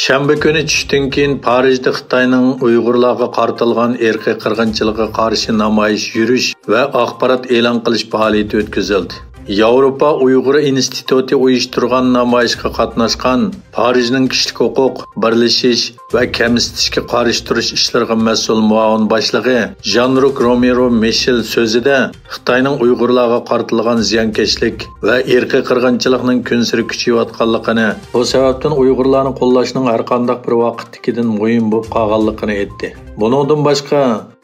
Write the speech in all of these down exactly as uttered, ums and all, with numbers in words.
شەنبە كۈنى چۈشتىن كېيىن پارىژدا خىتاينىڭ ئۇيغۇرلارغا قارىتىلغان ئىرقىي قىرغىنچىلىقىغا قارشى نامايىش يۈرۈش ۋە ئاخبارات ئېلان قىلىش پائالىيىتى ئۆتكۈزۈلدى. ياۋروپا ئۇيغۇر ئىنستىتۇتى ئۇيۇشتۇرغان نامايىشقا قاتناشقان پارىژنىڭ كىشىلىك ھوقۇق، بىرلىشىش ۋە كەمسىتىشكە قارشى تۇرۇش ئىشلىرىغا مەسئۇل مۇئاۋىن باشلىقى ژان-لۇك رومېرو مىشېل سۆزىدە خىتاينىڭ ئۇيغۇرلارغا قارىتىلغان زىيانكەشلىك ۋە ئىرقىي قىرغىنچىلىقنىڭ كۈنسېرى كۈچىيىۋاتقانلىقىنى، بۇ سەۋەبتىن ئۇيغۇرلارنى قوللاشنىڭ ھەرقانداق بىر ۋاقىتتىكىدىن مۇھىم بولۇپ قالغانلىقىنى ئېيتتى. بۇنىڭدىن باشقا،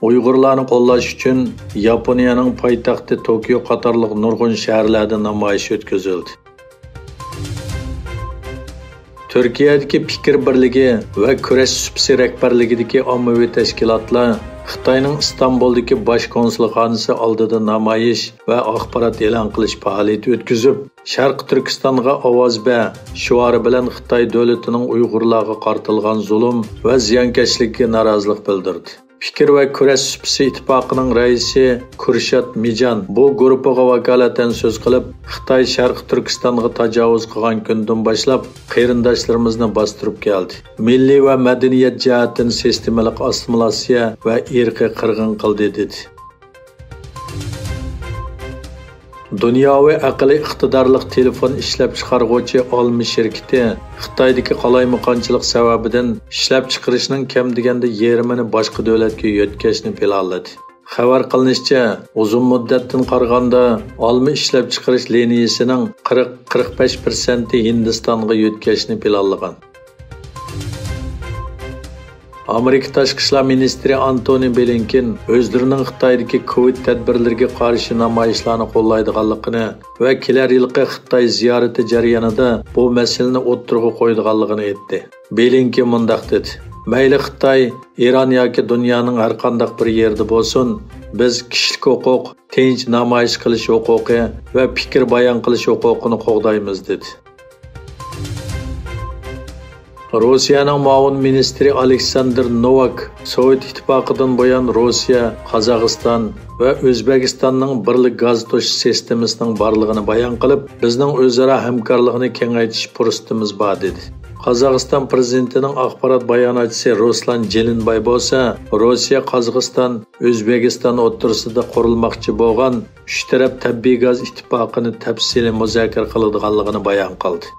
ئۇيغۇرلارنى قوللاش ئۈچۈن ياپونىيەنىڭ پايتەختى توكيو قاتارلىق نۇرغۇن شەھەرلەردە نامايىش ئۆتكۈزۈلدى. تۈركىيەدىكى پىكىر بىرلىكى ۋە كۈرەش سۇپىسى رەھبەرلىكىدىكى ئاممىۋى تەشكىلاتلار خىتاينىڭ ئىستانبۇلدىكى باش كونسۇلخانىسى ئالدىدا نامايىش ۋە ئاخبارات ئېلان قىلىش پائالىيىتى ئۆتكۈزۈپ، «شەرقىي تۈركىستانغا ئاۋاز بەر» شوئارى بىلەن خىتاي دۆلىتىنىڭ ئۇيغۇرلارغا قارىتىلغان زۇلۇم ۋە زىيانكەشلىكىگە نارازىلىق بىلدۈردى. پىكىر ۋە كۈرەش سۇپىسى ئىتتىپاقىنىڭ رەئىسى كۈرشات مىجان بۇ گۇرۇپپىغا ۋاكالىتەن سۆز قىلىپ، خىتاي شەرقىي تۈركىستانغا تاجاۋۇز قىلغان كۈندىن باشلاپ قېرىنداشلىرىمىزنى باستۇرۇپ كەلدى. مىللىي ۋە مەدەنىيەت جەھەتتىن سىستېمىلىق ئاسسىمىلاتسىيە ۋە ئىرقىي قىرغىن قىلدى، دېدى. دۇنياۋى ئەقلىي ئىقتىدارلىق تېلېفون ئىشلەپچىقارغۇچى ئالما شىركىتى خىتايدىكى قالايمىقانچىلىق سەۋەبىدىن ئىشلەپچىقىرىشنىڭ كەم دېگەندە يېرىمىنى باشقا دۆلەتكە يۆتكەشنى پىلانلىدى. خەۋەر قىلىنىشىچە، ئۇزۇن مۇددەتتىن قارىغاندا، ئالما ئىشلەپچىقىرىش لىنىيىسىنىڭ قىرىق، قىرىق بەش پىرسەنتى ھىندىستانغا يۆتكەشنى پىلانلىغان. ئامېرىكا تاشقى ئىشلار مىنىستىرى ئانتونى بلىنكېن ئۆزلىرىنىڭ خىتايدىكى كوۋىد تەدبىرلىرىگە قارشى نامايىشلارنى قوللايدىغانلىقىنى ۋە كېلەر يىلقى خىتاي زىيارىتى جەريانىدا بۇ مەسىلىنى ئوتتۇرىغا قويىدىغانلىقىنى ئېيتتى. بلىنكېن مۇنداق دېدى: «مەيلى خىتاي، ئىران ياكى دۇنيانىڭ ھەرقانداق بىر يېرىدە بولسۇن، بىز كىشىلىك ھوقۇق، تىنچ نامايىش قىلىش ھوقۇقى ۋە پىكىر بايان قىلىش ھوقۇقىنى قوغدايمىز» دېدى. روسىيەنىڭ مۇئاۋىن مىنىستىرى ئالېكساندىر نوۋاك سوۋېت ئىتتىپاقىدىن بۇيان روسىيە، قازاقىستان ۋە ئۆزبېكىستاننىڭ بىرلىك گاز توشۇش سىستېمىسىنىڭ بارلىقىنى بايان قىلىپ، بىزنىڭ ئۆزئارا ھەمكارلىقنى كېڭەيتىش پۇرسىتىمىز بار، دېدى. قازاقىستان پىرېزىدېنتىنىڭ ئاخبارات باياناتچىسى رۇسلان جېلىنباي بولسا، روسىيە، قازاقىستان، ئۆزبېكىستان ئوتتۇرىسىدا قۇرۇلماقچى بولغان ئۈچ تەرەپ تەبىئىي گاز ئىتتىپاقىنى تەپسىلىي مۇزاكىرە قىلىدىغانلىقىنى بايان قىلدى.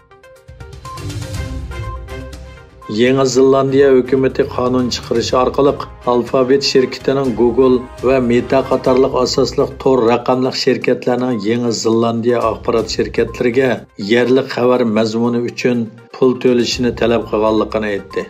يېڭى زېلاندىيە ھۆكۈمىتى قانۇن چىقىرىش ئارقىلىق ئالفابېت شىركىتىنىڭ گۇگل ۋە مېتا قاتارلىق ئاساسلىق تور رەقەملىك شىركەتلەرنىڭ يېڭى زېلاندىيە ئاخبارات شىركەتلىرىگە يەرلىك خەۋەر مەزمۇنى ئۈچۈن پۇل تۆلىشىنى تەلەپ قىلغانلىقىنى ئېيتتى.